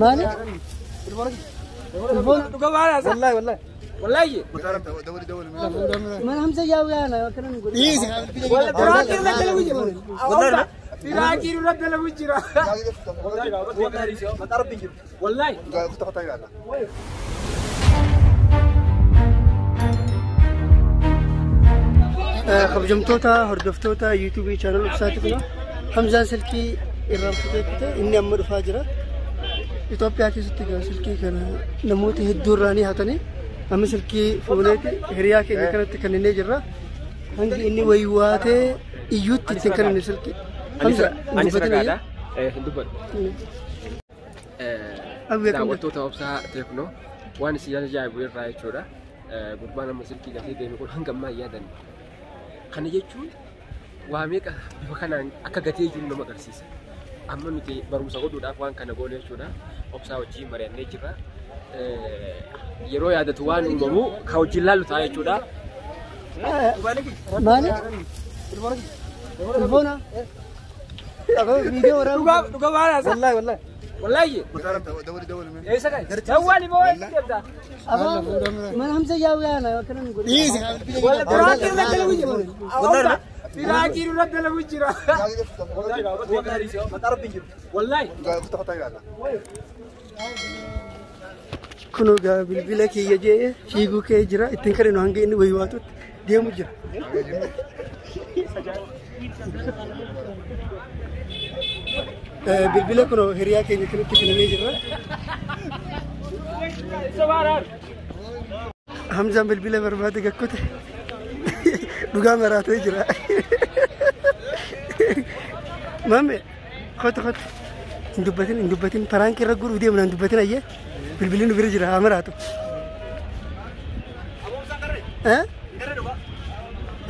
Maali? Telefoona. Wallahi wallahi. Wallahi. Mana Hamza yaa'u yaana akkana nu godhe. Wallahi Piraakii irra dalagu jira. Wallahi. Kabajamtoota hordoftoota yuutuubii chaanal ibsaati kuna Hamzaan silkii irraan futeetti inni amma dhufaa jira. Itoophiyaa keessatti egaa silkii kana namoota hedduu irraa ni hatanii amma silkii fuuneeti hiriyaa keenya kanatti kennee jirra. Hangi inni waywaatee iyyuutti ittiin kennine silkii. Hamza Anis dubbatin ragaadha. ayya. Hin dubbadhu. Awwee kan Daawwattoota obsaa teeknoo waan isin ajaa'ibu irraa jechuudha. Gurbaan amma silkii gatee deeme kun hanga ammaa hin yaadanne. Kana jechuun waa meeqa bifa kanaan akka gatee jiru nama agarsiisa. Amma nuti barumsa godhuudhaaf waan kana goone jechuudha. Obsaa wajjin mari'annee jirra. Yeroo yaadatu waan uumamu kan wajjin laallu ta'a jechuudha. Maali? Telefoona. Viidiyoo waraabuu. Dhuga baana. Wallahi wallahi. Wallahi. Eessa kan? Dawwaali moo eessa deemta? Abaa mana Hamza yaa'u yaana akkana nu godhe. Piraakii irra dalagu jira. Piraakii irra dalagu jira. Wallahi. Kun egaa bilbila kiyya jee fiiguu kee jira ittiin kan inni hanga inni waywaatutti deemu jira. Bilbila kun hiriyaa keenya kanatti kennamee jira. Hamzaan bilbila barbaade gakkute dhugaa maraatee jira. Maame kotu kotu hin dubbatin hin dubbatin paraankii irra guruu deemna hin dubbatin ayyee bilbilli nu bira jira haa maraatu.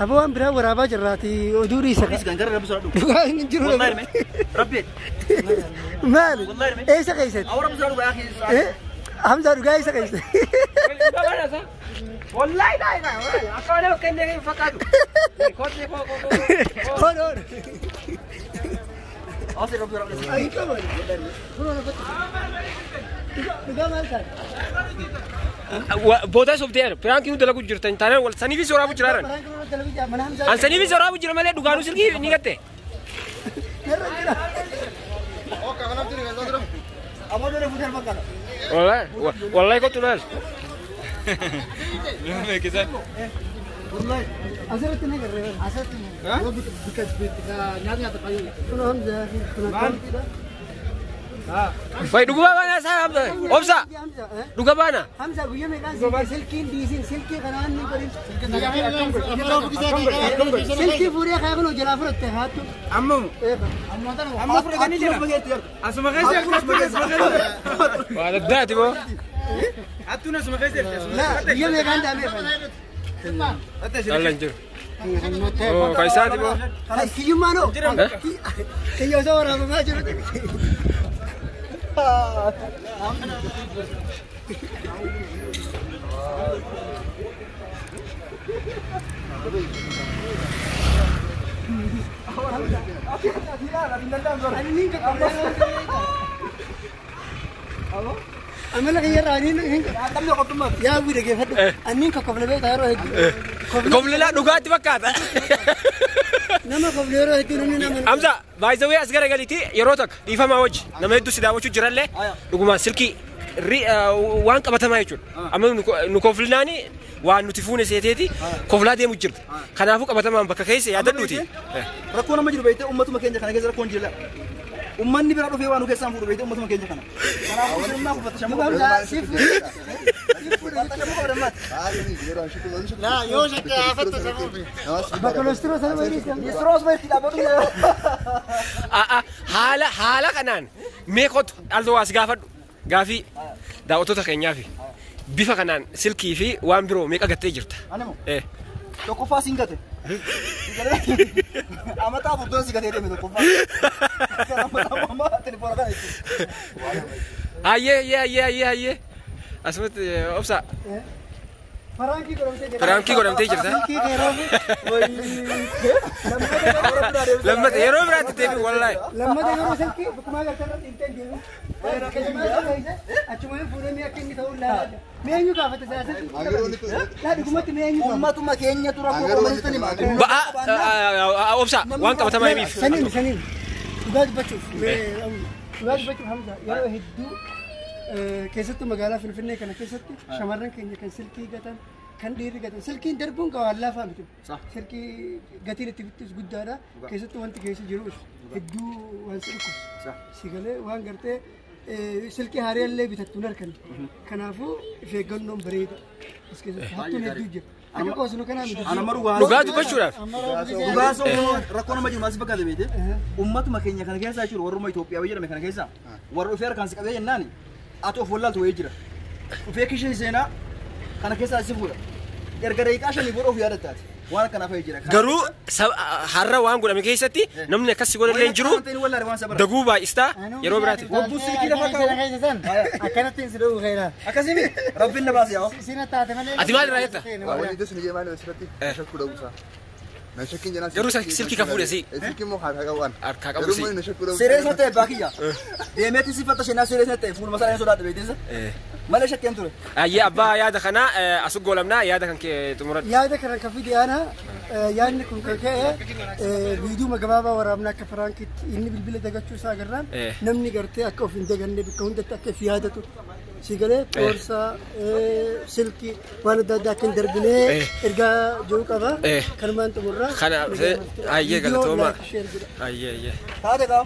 Aboo waan biraa waraabaa jirraati oduu dhiisa. Dhugaa hin jiru. Maali? Eessa keessatti? Hamzaa dhugaa eessa keessatti? Wallahi laa ilaaha. Akka waan nama kennee hin fakkaatu. Kootee koo koo koo. Hoon hoon. Ayi qaban. Dhugaa maal taate? Booda sobdee piraankii nu dalagu jirtan taanaan wal saniifis waraabu jiraaran. Paraankii nurra dalagu jira mana Hamzaa. An saniifis waraabu jira malee dhugaanuu silkii ni gatte. Narra jira. Wallahi wallahi kottu laal. Asirratti ni garree. Asirratti ni. Kun Hamzaa kun akkamitidha? Fai dhuguma baana isaa Hamza. Obsa Hamza. dhuga baana. Hamza guyyaa meeqaan silkii silkiin dhiisin silkii kanaan ni godhin. Silkii fuudhee kaa kun jalaa fudhatte haattu. Amma fudhatanii jira. Asuma keessa asuma keessa. Waan addaati moo. Hattuun asuma keessa jirti. Laa guyyaa meeqaan daamee fan. Alla hin jiru. Oo kan isaati moo. Kiyyummaan hoo? Kiyya osoo waraabamaa jiru. Amala kiyyarraa aniin hin yaa bu'ii dhaggeeffadhu. Aniin kokkofle beektaa yeroo hedduu. Koflilaa dhugaatti fakkaata. Nama kofle yeroo hedduu namni nama. Hamza baay'isawee as garagaliiti yeroo takka dhiifamaa wajji nama hedduu si daawwachuu jirallee dhugumaan silkii waan qabatamaa jechuudha. Amma nu koflinaani waan nuti fuune seeteeti koflaa deemu jirta. Kanaafuu qabatamaan bakka keessa yaadadhuuti. Rakkoo nama jiru beektee uummatuma keenya kana keessa rakkoon jira. Uummanni bira dhufee waan nu keessaan fuudhu beektee uummatuma keenya kana. Kanaafuu sirnaa kuffata shammuu qabda. Bakka sana wayii Yesuus ma itti dhaabbatu. Haala haala kanaan mee kottu dhaaltoo as gaafadhu gaafii daawwattoota keenyaa fi bifa kanaan silkii fi waan biroo meeqa gattee jirta? Animo tokkoffaa siin gate. Amataa afur si gatee deeme tokkoffaa. Amataa telefoona kana jechuudha. Hayyee hayyee hayyee hayyee hayyee asumatti obsa. Prankii godhamtee jirta. Prankii godhamtee jirta. Silkii keeroo fi Lammata yeroo biraatti deebi wallaahi. Lammata yeroo silkii bakkumaa gartee irra dhiibtee deemu. Achuma fuudhee mi'a akka inni ta'uu ilaalaa. Mi'a eenyu gaafata isaa silkii? Laa dhugumatti mi'a eenyu gaafata? Uummatuma keenyatu rakkoo qabanistan hima. Ba'aa obsa waan qabatamaa himiif. Saniin saniin dhugaa dubbachuuf dhugaa dubbachuuf Hamza yeroo hedduu keessattuu magaalaa Finfinnee kana keessatti shamarran keenya kan silkii gatan kan dhiirri gatan silkiin darbuun qaba laafaa miti. Silkii gatiin itti bittus guddaadha. Keessattuu wanti keessa jiru hedduu waan si dhukkubsu. Si galee waan gartee silkii haaraa illee bitattu hin arganne. Kanaafuu of eeggannoon bareeda. As keessatti hattuun hedduu jira. Akka qoosnu kanaa miti. Anamma dhugaa. Dhugaa dubbachuudhaaf. Dhugaa soo rakkoo nama jiru maal si fakkaata beekte? Uummatuma keenya kana keessa jechuudha warruma Itoophiyaa jedhame kana keessa warra dhufee harkaan si qabee jennaan ati of wallaaltu wayii jira. Dhufee kishee seenaa kana keessaa si fuudha. Erga daqiiqaa 5 booda of yaadattaati. Waan akkanaa fa'i jira. Garuu har'a waan godhame keessatti namni akkas si godhallee hin jiru. Daguu baay'istaa yeroo biraati. Wabbuu silkii lafa kaa'u. Akkanatti si dhowwu keera. Akkasii rabbiin na baase yaa. Sina taate malee. Ati maal irraa jetta? Wanti itti sun maal asirratti shakkuu dhabuusaa. Na shakkiin jenaan. Garuu silkii kan fuudhe si. Silkii immoo harkaa qabu an. Harkaa qabu si. Garuu na shakkuu dhabuusaa. Siree sana ta'e baakiyya. Deemeetti si fatta sheenaa siree sana ta'e fuuluma isaa sodaadha beekteessa. Malee shakkeen ture. Ayyee abbaa yaada kanaa asu goolamnaa yaada kan kee xumuradhu. Yaada kana kan fide ana yaadni kun kan ka'e viidiyoo gabaabaa waraabna akka prankiitti inni bilbila dagachuu isaa agarraan namni gartee akka of hin daganne bakka hundatti akka of yaadatu si galee boorsaa silkii waan adda addaa akka hin darbinee ergaa jiru qaba. Kanumaan xumurraa. Kana ayyee galatooma. Ayyee ayyee. Taate kaa.